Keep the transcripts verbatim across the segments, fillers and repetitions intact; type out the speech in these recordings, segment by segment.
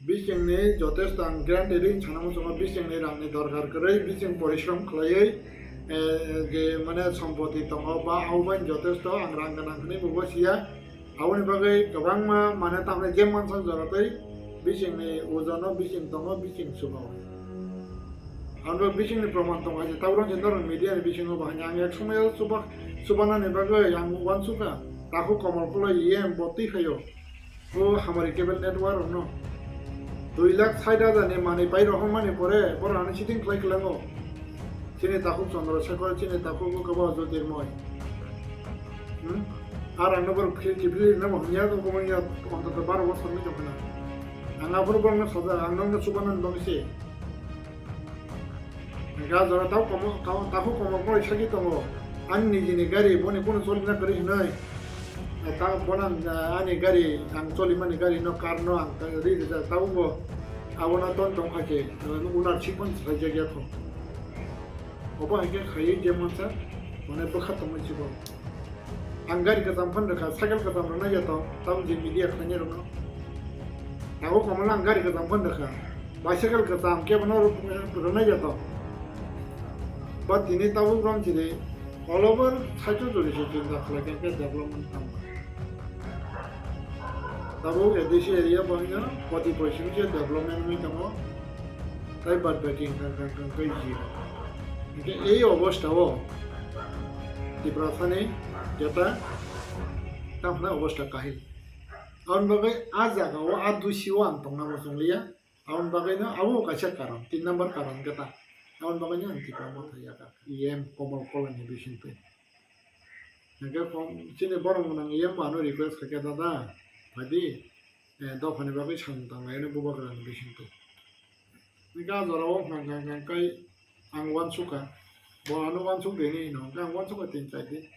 Bisingni jotesto ang guarantee ri sana muchungo, bisingni rangni dorkar kwrwi, bising porishrom khwlaiwi, eh, je mane sompoti tongo ba abo bai jotesto ang rang gwnang hwnwi bo siya. Aboni bagwi kwbangma mane tamni je mansa jora tei bisingni ojono bising tongo, bising chubawi. Ang bisingni proman tongo, je tabuk je norok media ni bisingo bahai ang ek somoyo chuba, chubanani bagwi ang uansukha, takhuk komol kolai iyem bo twi phaio. O hamari cable network rokno dui lakh sait hajar ni manwi pai rohormani pore borok ano sitting khlai kwlango. Chini takhuk Chandra Shekhar, chini takhuk bo kwbangma Jyotirmoy. Hmm? Ar ano borok kiphilwi rwna bo hwnwi ya, kwbangya ontoto baro bosor ni tongkhna. Ang aphuru borokno sajak, ang nokno chubanani bagwi se. Ga jora tau komo, tau, takhuk komol kolai sagi tongo. Ani nijini gari, boni kunu cholina kwrwi hwnwi. Ta bono, ah, ani gari, ang cholimani gari no, car no ang ta ri rijak, tabuk bo abono ton tong kha khe, ownership on swlaijakya kho. Obo hai khe khaiwi je mansa, mane bwkha tongwi chibo. Ang gari kwcham phan rwkha, cycle kwcham rwnai ya tong, tamo je media khlainai rokno. Tabuk komol ang gari kwcham phan rwkha, bicycle kwcham kebono rwnai ya tong. Ba tini tabuk rom chini all over saichojori se chinta khlai khe development tamo. Tabuk A D C area bo hino forty percent se development wngwi tongo, tai bad baki hwnkha hwnkha hwnkha zero. Hwnkhe ei obostha o Tiprasani jeta tamo hwnwi obostha kahil. Aboni bagwi a jaga o, a dusi o ang tongna muchung liya. Aboni bagwi no abo kaisa karon, tin number karon khe ta. Aboni bagwi no ang Tipra Motha yakha. E M Komol Kolani bisingtwi. Hwnkhe kom, chini borok gwnang E M bo ano request khaikha, "Dada, phaidi, eh, dophani bagwi samung tanglainani bubagrani bisingtwi." Hwnkhe a jorao hwnkha hwnkha hwnkha kai ang uansukha. Bo ano uansuk di hinwi hino. Hwnkhe ang uansukha tin char din.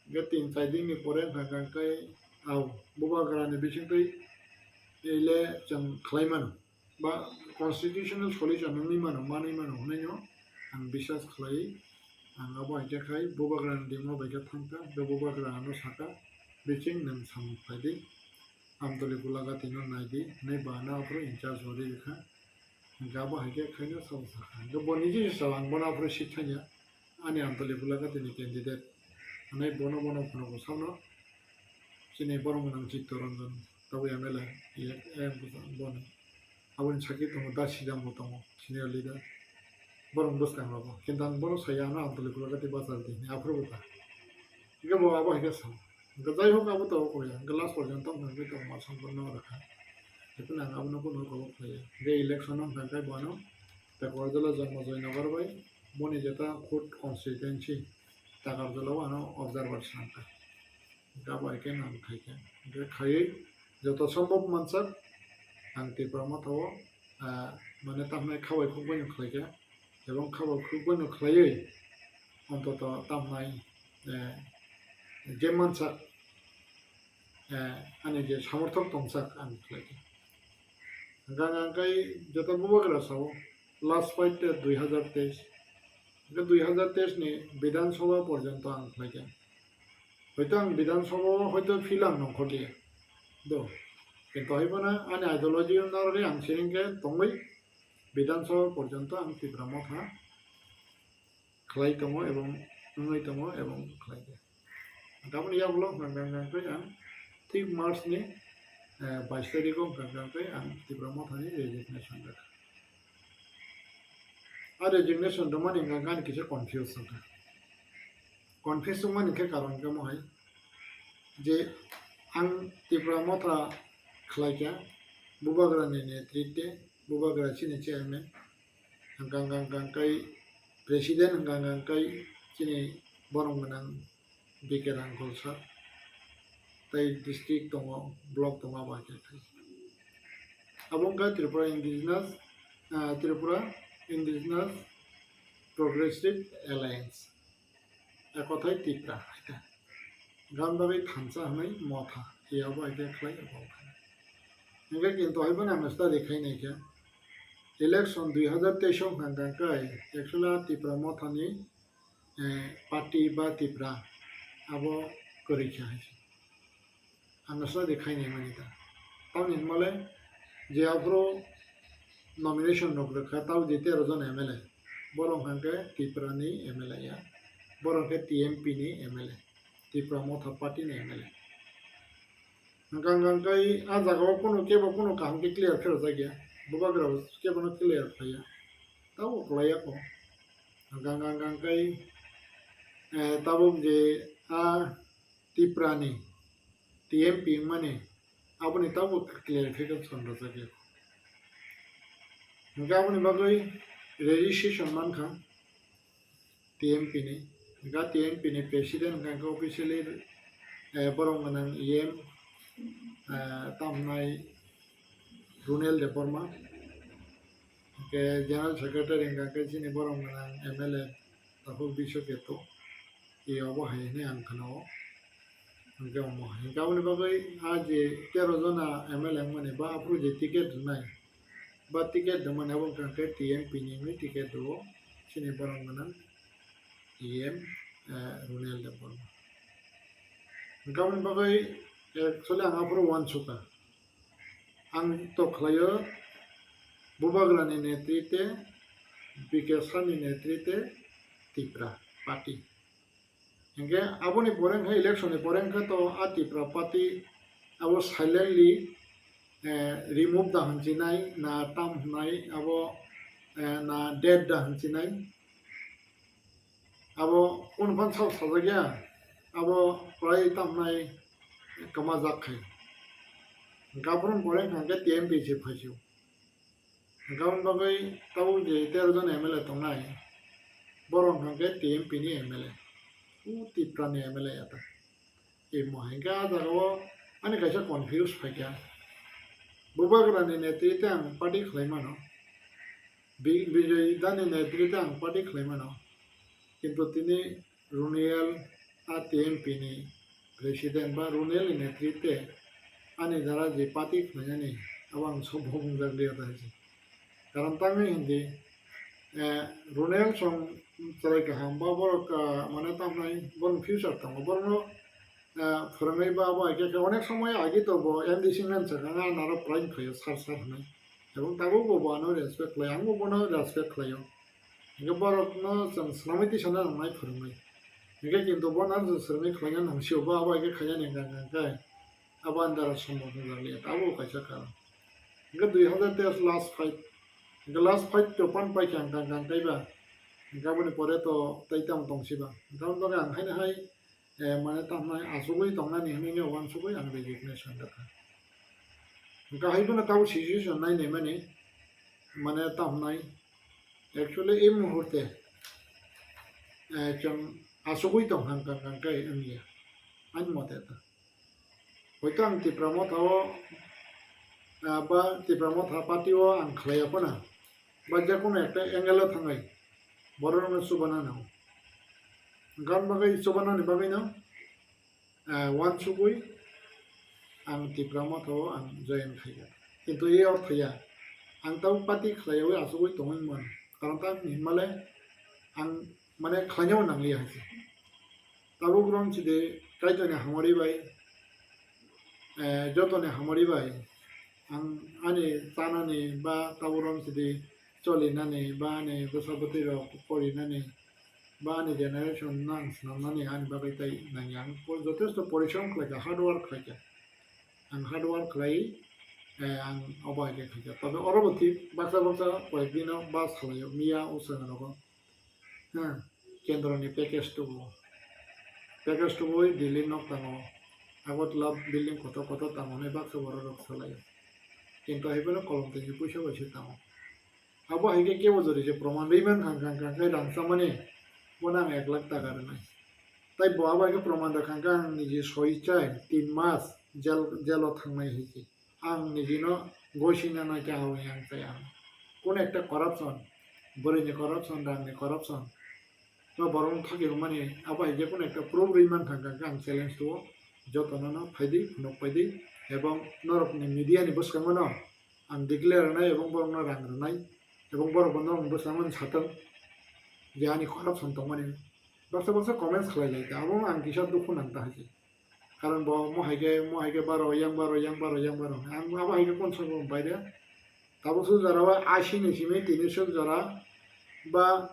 Hwnkhe tin char din ni pore hwnkha hwnkha kai, au, bubagrani bisingtwi ele chwng khlai mano. Ba constitutional solution wngwi mano, manwi mano hwnwi no ang biswas khlai. Ang abo hai khe khai bubagrani demo bai khe thangkha, be bubagra ano sakha, "Bising nwng samung khlai di, Amtoli Golagati no nai di," hwnwi bo ano aphuru in charge rwdi rwkha. Hwnkhe abo hai khe khaino sabo sakha. Hwnkhe bo niji se sao, ang bono aphuru sik thangya, ani Amtoli Golagati ni candidate hwnwi bono bono phunukgo saono. Chini borok gwnang Chittaranjan, tabuk M L A elect, eh, boni. Aboni sakhe tongo Da Sidam bo tongo, senior leader. Borok bwskang rogo. Kintu ang bono saya ano Amtoli Golagati bachar di hwnwi aphuru bo ta. Hwnkhe bo abo hai khe sa. Hwnkhe jai hok abo to oko ya. Hwnkhe last porjonto wng khe tong ma song bono rwkha. Hwnkhe ang abono bono oko khlaiya. Hwnkhe election wng kha khe bono Takarjala Janmajoy Nagar bai boni jeta khud constituency Takarjala o ano observer swrang kha. Hwnkhe abo hai khe ang khaikha. Hwnkhe khaiwi joto sombhob mansak ang Tipra Motha o, ah, mane tamhinai khabai khukbai no khlaikha. Ebong khabai khukbai no khlaiwi ontoto tamhinai, eh, je mansak, eh, ani je samorthok tongsak ang khlaikha. Hwnkhe ang khe joto bubagra sao last fight te dui hazar teis. Hwnkhe dui hazar teis ni Bidhan Sabha porjonto ang khlaikha. Hoito ang Bidhan Sabha o hoito field ang nongkhorliya. Do. Kintu hai phano ani ideology no narwgwi ang siring khe tongwi Bidhan Sabha porjonto ang Tipra Motha khlai tongo ebong wngwi tongo ebong khlai kha. Tamoni yagulo hwnkha hwnkha hwnkhe ang thik March ni, eh, bais tarikh o hwnkha hwnkha hwnkhe ang Tipra Motha ni resignation rwkha. A resignation rwmani hwnkha hwnkhe ani kisa confuse wngkha. Confuse wngmani khe karon khe mohai je ang Tipra Motha khlaikha, bubagra ni netritwe, bubagra chini chairman, hwnkha hwnkha hwnkha kai president, hwnkha hwnkha kai chini borom gwnang B K Rangkhol sir, tei district tongo, block tongo, abo hai khe khai. Abo wngkha Tripura Indigenous, ah, Tripura Indigenous Progressive Alliance, ekothai Tipra hai khe. Gan bagwi thansa hwnwi motha, abo hai khe khlai abo hai khe. Hwnkhe kintu hai phano ang study khai nai khe, election dui hazar teis o hwnkha hwnkha kai, actually Tipra Motha ni eh, party ba Tipra abo kwrwi kha hai se. Ang no sadi khainai mani ta. Tamni hwnmale Je aphuru nomination rok rwkha, tabo je tero jon M L A, borok hwnkha khe Tripura ni M L A ya, borok hwnkhe T M P ni M L A, Tipra Motha Party ni M L A. Hwnkha hwnkha khe a jaga o kunu kebo kunu kaham khe clear khe rwjak ya, bubagra bo kebo no clear khlai ya, tabo kwlai ya kho. Hwnkha hwnkha khe, eh, tabuk je a Tripura ni T M P wngmani aboni tabuk clarification rwjak ya. Hwnkhe aboni bagwi registration mankha T M P ni. Hwnkhe T M P ni president hwnkhe officially, eh, borok gwnang E M, eh, tamhnai Runel Debbarma. Hwnkhe general secretary hwnkhe chini borok gwnang M L A Takhuk Biswa Keto. E obo hai hwnwi ang khna-o. Hwnkhe omo hai. Hwnkhe aboni bagwi a je tero jona M L A wngmani ba aphuru je ticket rwnai, ba ticket rwmani abo wngkha khe T M P ni wngwi ticket rwo chini borok gwnang E M, eh, Runel Debbarma. Hwnkhe aboni bagwi actually ang aphuru uansukha. Ang to khlaio Bubagrani netrite, B K Sani netrite Tipra Party. Hingke aboni pore wngkha election ni pore wngkha to a Tipra Party abo silently, eh, remove da hinsinai na tam hinai abo, eh, na dead da hinsinai. Abo kunu phan sal sajak ya, abo kwlai tamo nai kwmajak khai. Hwnkhe aphuru pore hwnkhe T M P se phaisio. Hwnkhe aboni bagwi tabuk je tero jon M L A tongnai, borok hwnkhe T M P ni M L A, o Tipra ni M L A ya ta. Imo hwnkhe a jaga o ani kaisa confuse phaikha. Bubagra ni netrite ang party khlai mano. Bi-, Bijoy Dani netrite ang party khlai mano. Kintu tini Runel a T M P ni president ba Runel ni netrite ani dara je party khlainani abo ang sobo wngjak liya ta hai se. Karon tamni hindi, eh, Runel song chwrai kaham ba borok, ah, mane tamnai borok future tongo. Borokno, ah, phwrwngwi ba abo hai khe, khe onek somoy agi to bo M D C man sakha, ang naro prime khaio sar sar hwnwi. Ebong tabuk bo bo ano respect khlai, ang bo bono respect khlaio. Hingke borokno chwng swnamwi tisa na nangnai phwrwngwi. Hingke kintu bono chwng swrwngwi khlaina nangsio, bo abo hai khe khainani hwnka hwnka khe. Abo ani dara sombok wngjakliya, abo kaisa karon. Hingke dui hazar teis last fight. Hingke last fight to pan paikha hwnka hwnka kaiba. Hingke aboni pore to tei tamo tongsiba. Hingke aboni bagwi ang haino hai, eh, mane tamnai achugwi tongnani hinwi no uansugwi ang resignation rwkha. Hingke hai bono tamo situation nainai mani, mane tamnai actually ei muhurte, eh, chwng achugwi tongkha hwnka hwnka khe wngya. Ani mote ta. Hoito ang Tipra Motha o, ah, ba Tipra Motha party o ang khlaiya phano, ba je kono ekta angle o thangwi borok rokno chubana nango. Hwnkhe aboni bagwi chubanani bagwino, ah, uansugwi ang Tipra Motha o ang join khaikha. Kintu e ortho ya, ang tabuk party khlaiwi achugwi tongwi mano. Karon tamni hinmale ang mane khlainabo nangliya hai se. Tabuk rong sidi Kaitorni hamari bai, eh, jotoni hamari bai ang ani chanani ba tabuk rong sidi cholinani ba ani bwsa bwtwi rok porinani ba ani generation no ang swnamnani ani bagwi tai nangya. Ang po-, jotesto porishrom khlaikha, hard work khlaikha. Ang hard work khlai, eh, ang obo hai khe khaikha. Tobe oro bo thik baksa baksa koyek dino bus khlaio, miya o chwng rogo. Ha, kendroni package tubu. Package tubui Delhi nok tango. Agartala building kotor kotor tango hinwi baksa borok rok salai. Kintu hai phano kolom twi puisa bai se tango. Abo hai khe kebo jori se proman rwi man kha, kha, kha, khe rang chamani bono ang ek lakh taka rwnai. Tai bo abo hai khe proman rwkha khe ang niji soi chai tin mas jail, jail o thangnai hai se. Ang nijino gosina nai khe ahoi ang tei ang. Kun ekta corruption, bwrwini corruption, rangni corruption, ba borokno thagi rwmani abo hai je kun ekta proof rwi mankha hwnkhe ang challenge tuo, jotono no phaidi, phunuk paidi, ebong norokni media ni bwskango no ang declare rwnai ebong borokno rang rwnai, ebong borok bo norokni bwskango no sathang je ani corruption tongmani. Baksa baksa comments khlai lai kha, abo ang kisa dukhu nang ta hai se. Karon bo mo hai khe, mo hai khe baro, yang baro, yang baro, yang baro. Ang abo hai khe kon sabo bai de. Tabuk suk jora o asi ni simi tini suk jora ba,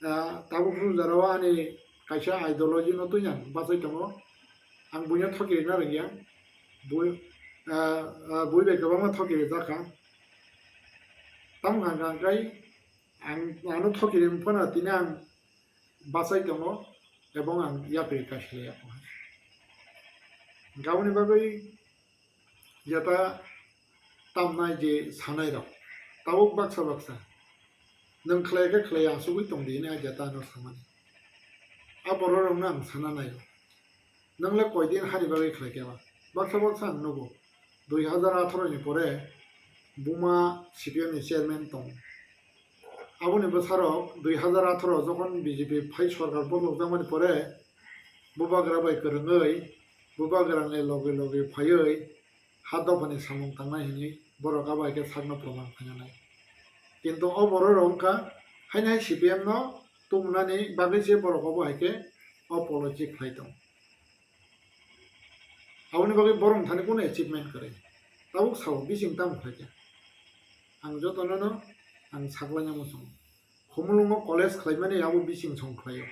ah, tabuk suk jora o ani kaisa ideology no twi ang bachai tongo. Ang buino thoki rina rwngya. Bui, ah, ah, bui bai kwbangma thoki rijak kha. Tamo hwnka hwnkhe ang ano thoki rim phano tini ang bachai tongo ebong ang yapri kaisa ya. Aboni bagwi jeta tamnai je sanai rok tabuk baksa baksa nwng khlai khe khlai asugwi tong di hinwi a jeta ano samani. A borok rokno ang sana nai. Nwng le koi din hani bagwi khlai khe ba? Baksa baksa ang nugo. Dui hazar atharo ni pore buma C P M ni chairman tong. Aboni bwsarok dui hazar atharo jokhon B J P phai sorkar bojokjakmani pore bubagra bai kwrwngwi bubagra ni loge loge phaiwi ha dophani samung tangnai hinwi borok abo hai khe sakno proman khainanai. Kintu o borok rok wngkha haino hai C P M no tubunani bagwi se borok obo hai khe o policy khlai tong. Aboni bagwi borok thani kunu achievement kwrwi. Tabuk sao bising tamo khlaikha. Ang jotono no ang saklaina muchungo. Khumulwngo college khlaimani abo bising song khlaio.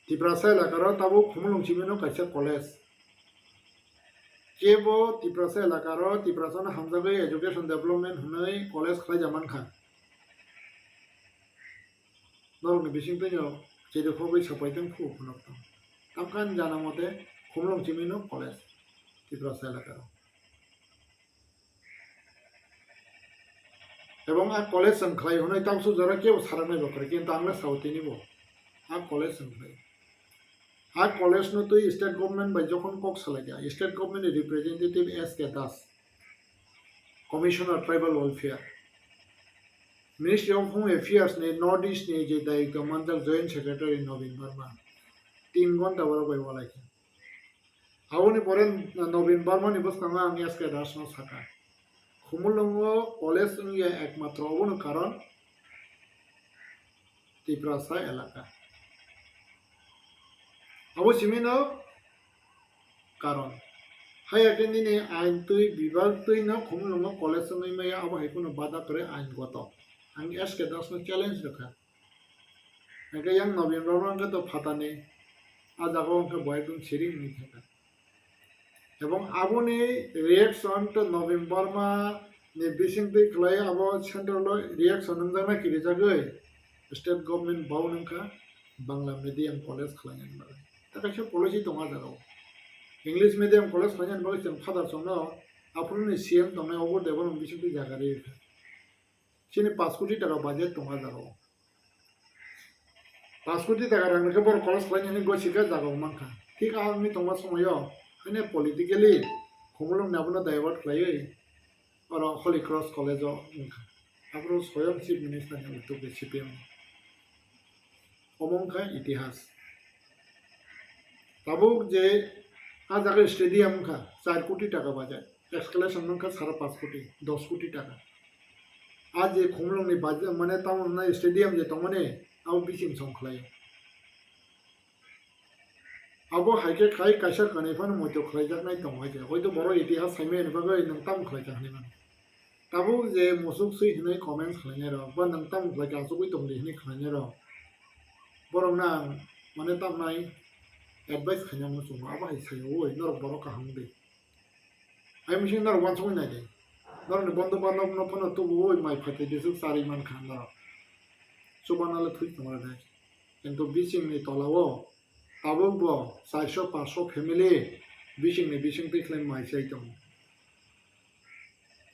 Tiprasa elakaro tabuk Khumulwng simino kaisa college. Kebo Tiprasa elakaro Tiprasano hamjagwi education development hwnwi college khlaija mankha. Norokni bisingtwino chirikhogwi sapaitwng phu phunuk tong. Tamkha ani jana mote Khumulwng simino college Tiprasa elakaro. Ebong a college chwng khlai hwnwi tamsuk jora kebo saraknai bo kwrwi, kintu ang le sao tini bo a college chwng khlai. A college no twi state government bai jokhon kok salaikha, state government ni representative S K Das, Commissioner Tribal Welfare, Ministry of Home Affairs ni North East ni je dayikto manjak Joint Secretary Nobin Verma, tin ghonta borok bai walaikha. Aboni pore Nobin Barmani bwskango ang S K Dasno sakha, Khumulwngo college wngya ekmatro obono karon Tiprasa elaka. Abo simino karon. Haiya khe nini ain twi bibak twi no Khumulwngo college wngwi maya, abo hai kheno bada kwrwi ain goto. Ang S K Dasno challenge rwkha. Hingke yang Nobin Barma hingke to phatani, a jaga o hingke bo ekdom siring wngwi thangkha. Ebong aboni reaction to Nobin Barma ni bisingtwi khlai abo central o reaction wngjaknai kirijagwi state government bo wngkha Bangla medium college khlainani bagwi. Ta kaisa policy tongo a jaga o. English medium college khlainani bagwi chwng father chwngno aphuru ni C M tongnai obo Debbarma bisingtwi jaga rwi rwkha. Chini pash koti taka budget tongo a jaga o. Pash koti taka rang rwkhe borok college khlainani gosika jaga o mankha. Thik a wngwi tongma somoio haino politically Khumulwng ni abono divert khlaiwi oro Holy Cross College o wngkha. Aphuru soyong Chief Minister ni utuk bai C P M ni. Omo wngkha itihas. Tabuk je a jaga stadium wngkha char koti taka budget, escalation wngkha sara pash koti, dos koti taka. A je Khumulwng ni budget, mane tamo hwnai stadium je tongmani, abo bising song khlai. Abo hai khe khai kaisa kanwi phano moito khlaijaknai tongo hai khe. Hoito borok itihas saimani bagwi nwng tamo khlaikha hinwi mano. Tabuk je musuk swi hinwi comments khlainai rok, ba nwng tamo khlaikha achugwi tongdi hinwi khlainai rok, borokno ang mane tamnai advice khaina muchungo, abo hai saio, oi norok borok kaham wngdi. Hai mising norok uansukwi naidi. Norokni bondo bandobno phano tubuwi mai phaitwi bisuk charwi mankha norok. Chubana le thwi tongo de. Kintu bisingni tolao tabukbo charso paso family bisingni bisingtwi khlai mai chai tongo.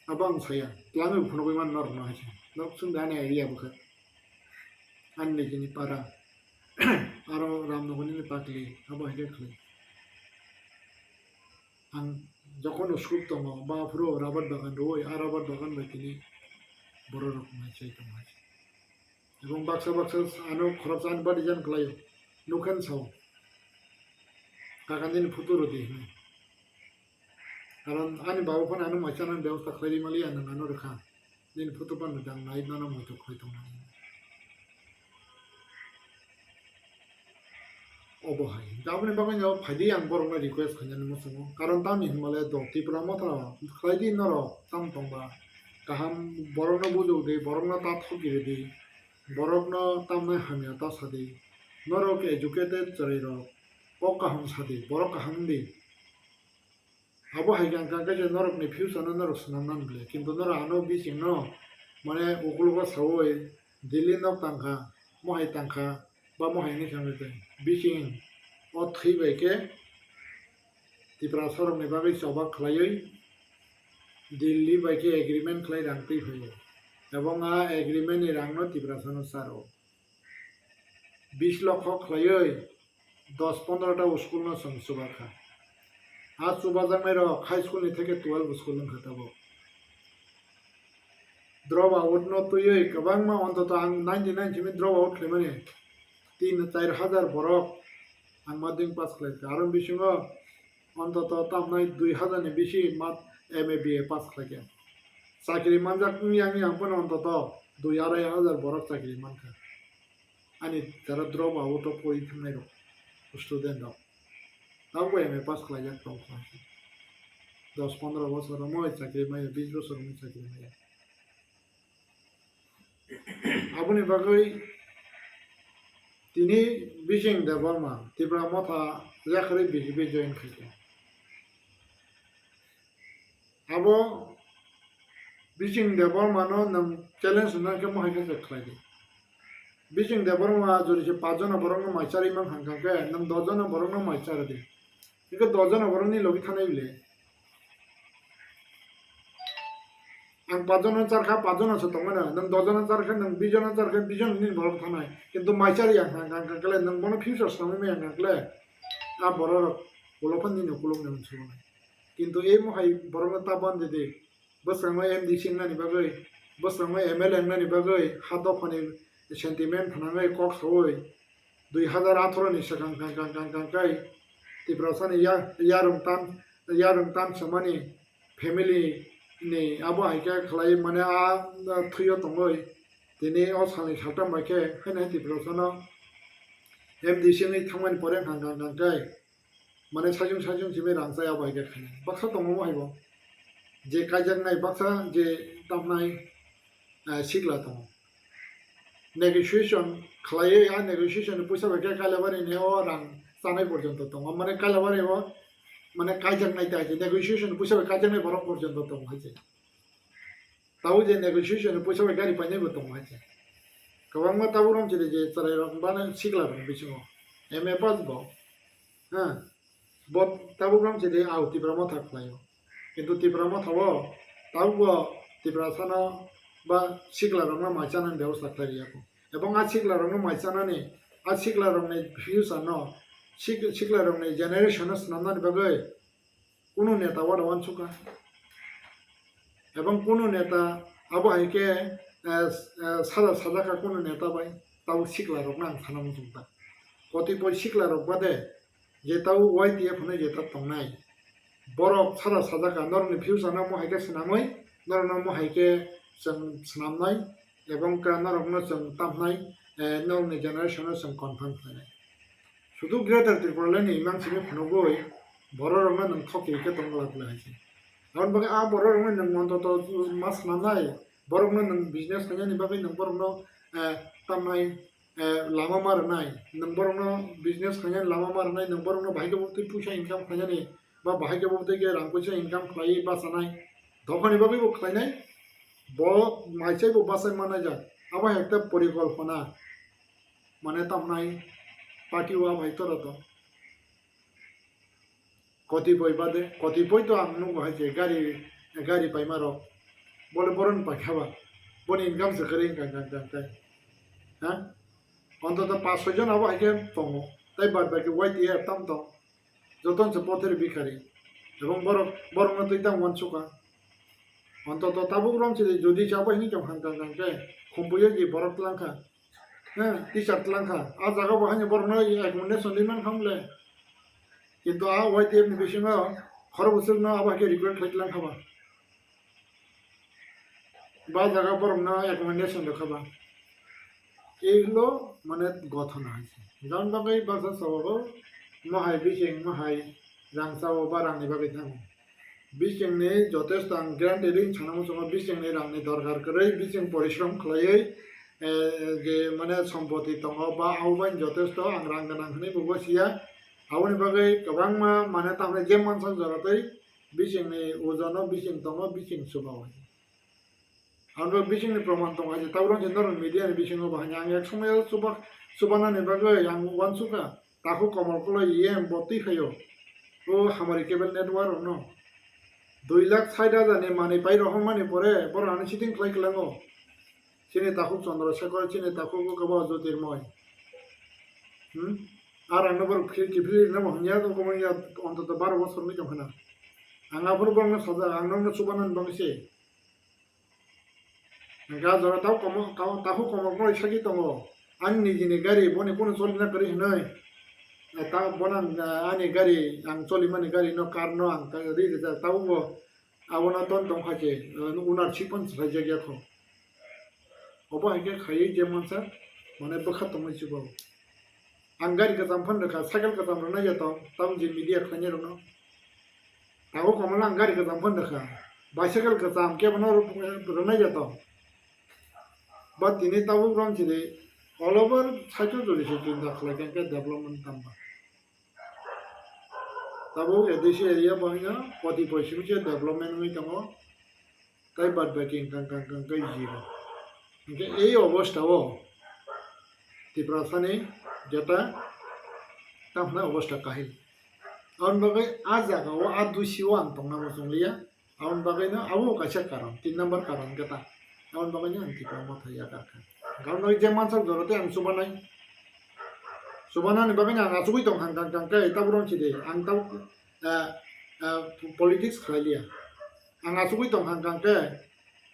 Abo ang saya, twlangwi phunugwi mano norokno hai se. Norok chwng da ani area bwkha. Ani nijini para. Aro Ramnagar nini pakli, abo hai khe khlai. Ang jokhon school tongo, ba aphuru rubber bagan rwui, a rubber bagan bai tini borok rok mai chai tongo hai se. Ebong baksa baksa ano khoroksa ani body jan kwlaio, nukha ni sao, "Kaka nini photo rwdi," hinwi. Karon ani baba phano ano mai chanani bebosta khlai ri maliya, nwng ano rwkha, "Nini photo phano dang nai, nono muitu khlai tongmani." Obo hai. Aboni bagwi no phaidi ang borokno request khainani muchungo. Karon tamni hinmale do Tipra Motha khlaidi norok tam tongba. Kaham borokno bujokdi, borokno ta thokiridi, borokno tamnai hamya ta sadi. Norok educated chwrairok kok kaham sadi, borok kaham wngdi. Abo hai khe ang kha khe norokni future no norok swnam nang bile, kintu norok ano bising no mane ukulugo sawi Delhi nok tangkha, mohai tangkha, ba mohai ni khe bising o thwi bai khe Tiprasa rokni bagwi choba khlaiwi Delhi bai khe agreement khlai rang twi phaio, ebong a agreement ni rang no Tiprasa no saro. Bis lokho khlaiwi dos pondro ta school no chwng chubakha. A chubajaknai rok high school ni theke twelve school wngkha tabuk. Drop out no twiwi kwbangma, ontoto ang ninety nine simi drop out khlaimani tin char hajar borok ang madhyamik pass khlaikha. Aro bisingo ontoto tamnai dui hajar ni bisi mat M A B A pass khlaikha. Chakri manjak wngya wngya phano ontoto dui arai hajar borok chakri mankha. Ani jara drop out o pori thangnai rok, student rok. Tabukbo M A pass khlaijak tongkha. Dos pondro bosor romwi chakri maya, bis bosor romwi chakri maya. Aboni bagwi tini Bijing Debbarma Tipra Motha yakarwi B J P join khaikha. Abo Bijing Debbarma no nwng challenge hwnna khe mohai khe khlai di. Bijing Debbarma jori se paanch jona borok no mai charwi man kha khe nwng dos jona borok no mai char di. Hingke dos jona borok ni logi thanai bile. Ang paanch jona char kha, paanch jona se tong mano. Nwng dos jona char kha, nwng bis jona char kha, bis jona ni borok thanai. Kintu mai char ya kha, kha, kha, kha, nwng bono future samai maya kha, kha, a borok rok ulo phan nini ukulok ni unsuk nai. Kintu ei mohai borok no ta ban de de. Bwskango M D C wngnani bagwi, bwskango M L A wngnani bagwi ha dophani sentiment phnangwi kok saui dui hazar atharo ni swkang kang kang kang kang kai Tiprasani ya-, yarwng tan, yarwng tan samani family ni abo hai khe khlai mane a, a thwio tongwi tini o salni saltam bai khe haino Tiprasano M D C wngwi thangmani pore kang kang kang kai mane sajung sajung simi rang chaya bai khe khainai. Baksa tongo bo haibo. Je kaijaknai baksa je tamnai, eh, sikla tongo. Negotiation khlaiwi a negotiation ni puisa bai khe Kailabari ni o rang chanai porjonto tongo. Mane Kailabari o mane kaijaknai tai je negotiation ni puisa bai kaijaknai borok porjonto tongo hai je. Tabuk je negotiation ni puisa bai gari painai bo tongo hai se. Kwbangma tabuk rom chini je chwrai rok bana sikla rok bisingo M A pass bo. Ha. Bo tabuk rom chini au Tipra Motha khlaio. Kintu Tipra Motha o tabuk bo Tiprasano ba sikla rokno mai chanani bebosta khlai riya kho. Ebong a sikla rokno mai chanani, a sikla rokni future no, sik-, sikla rokni generation no swnamnani bagwi kunu neta wano wansukha. Ebong kunu neta abo hai khe, eh, eh, sada sajak kha kunu neta bai, tabuk sikla rokno ang sana muchung ta. Kotipoi sikla rok bade je tabuk Y T F hwnwi je ta tongnai. Borok sada sajak kha, norokni future no mo hai khe swnamwi, norokno mo hai khe chwng swnamnai, ebong khe norokno chwng tamnai, eh, norokni generation no chwng confirm khlainai. Sudu Greater Tripura le ni imang simi phunugwi borok rokno nwng thok khe tong glak le hai se. Aboni bagwi a borok rokno nwng ontoto ma swnamnai, borokno nwng business khainani bagwi nwng borokno, eh, tamnai, eh, lama ma rwnai, nwng borokno business khainani lama ma rwnai, nwng borokno bahai khe bo twi puisa income khainani ba bahai khe bo twi khe rang puisa income khlaiwi bachanai, dophani bagwi bo khlainai, bo mai chai bo bachai manai jak, abo hai ekta porikolpona. Mane tamnai party o abai tora to. Kotipoi bade, kotipoi to ang nugo hai je gari, gari paima rok. Bole boron paikha ba. Boni income se kare income kan kan kan. Ha? Ontoto pas soi jon abo hai khe tongo. Tai bad baki Y T F tam tong. Joton se potheri bikari. Ebong borok, borokno twi tang uansukha. Ontoto tabuk rom se jodi chabo hini tong hang kang kang khe khumpuyo je borok tlangkha. He, teacher tlangkha. A jaga bo haino borokno accommodation ri mankha mole. Kintu a Y T F ni bisingo khoro bwswkno abo hai khe recruit khai tlangkha ba. Ba jaga borokno accommodation rwkha ba. Ei hwlo mane gothona hai se. Hingkhe aboni bagwi baksa sabago mohai bising mohai rang sao ba rangni bagwi thango. Bisingni jotesto ang guarantee ring sana muchungo, bisingni rangni dorkar kwrwi, bising porishrom khlaiwi, eh, je mane sompoti tongo ba abo bai jotesto ang rang gwnang hwnwi bo siya. Aboni bagwi kwbangma mane tamni je mansak jora tei bisingni ojono bising tongo, bising chubaui. Ang bo bisingni proman tongo, hai tabuk rang norok media ni bisingo bo hai ang ek somoyo chuba-, chubanani bagwi ang uansukha. Takhuk Komol Koloi E M bo twi phaio. O hamari cable network rokno dui lakh sait hajar ni manwi pai rohormani pore borok ano sitting khlai kwlango. Chini Takhuk Chandra Shekhar, chini Takhuk Ukabo Jyotirmoy. Hmm? Ar ang no borok kiphil, kiphil rwna bo hwnya, tong kwbangya, ontoto baro bosor wngwi tong khna. Ang aphuru borokno sajak, ang nokno chubanani bagwi se. Hingkhe ah jora tau komo-, tau-, takhuk Komol Koloi sagwi tongo. Ani nijini gari boni kunu cholina kwrwi hwnwi. Eh, ta-, bono ang, eh, ani gari, ang cholimani gari no, car no ang ta-, ri rijak. Tabukbo abono ton tong kha se, eh, ownership phano swlaijakya kho. Obo hai khe khaiwi je mansa, mane bwkha tongwi chubago. Ang gari kwcham phano rwkha, cycle kwcham rwnai ya tong, tamo je media khlainai rokno. Takhuk Komol ang gari kwcham phano rwkha, bicycle kwcham kebono rw-, rwnai ya tong. Ba tini tabuk rong chili all over cycle jodi se chinta khlai khe development tamba. Tabuk A D C area bo hino koti poisono se development wngwi tongo. Tai bad baki wngkha, wngkha, wngkha, wngkha zero. Hingkhe ei obostha o Tiprasani jeta tamhna obostha kahil. Aboni bagwi ah jaga o, ah dusi o ang tongna muchung liya. Aboni bagwi no abo kaisa karon, tin number karon khe ta. Aboni bagwi no ang Tipra Motha yakarkha. Aboni bagwi je mansak jora tei ang chubanai. Chubanani bagwi no ang achugwi tongkha, kang, kang, khe tabuk rong chidi. Ang tabuk, eh, eh, politics khlai liya. Ang achugwi tongkha hwnkha khe,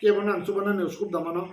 kebono ang chubanani uskup da mano.